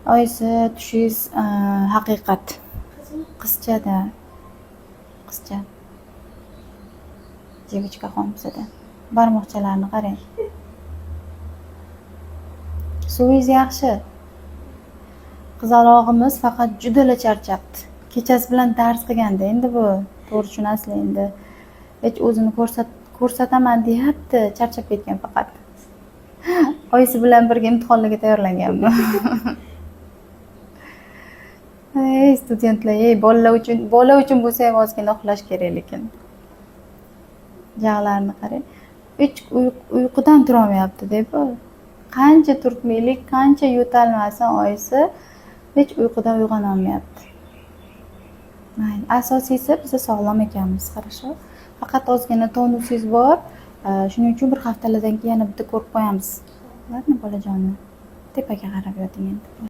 Oyisi, tushingiz haqiqat. Qizchada. Qizcha. Девочка xon bizada. Barmoqchalarini qarang. Suvingiz yaxshi. Qizalog'imiz faqat judala charchabdi. Kechasi bilan dars qilganda endi bu, to'g'ri tushunasizlar endi. Hech o'zini ko'rsataman deyapti, charchab ketgan faqat. Oyisi bilan birga imtihonlarga tayyorlanganmi? Ey studentlar, ey bolalar uchun, bola uchun bo'lsa ham ozgina uxlash kerak lekin. Jag'larini qarang. Hech uyqudan turolmayapti deb bu. Qancha turtmaylik, qancha yo'talmasin oyisi, hech uyqudan uyg'onolmayapti. Mayli, asosiysi biz sog'lom ekanmiz, хорошо? Faqat ozgina tonusingiz bor. Shuning uchun bir haftalardan keyin yana bitta ko'rib qo'yamiz. Ладно, bolajonni. Tepaga qarab yoting endi.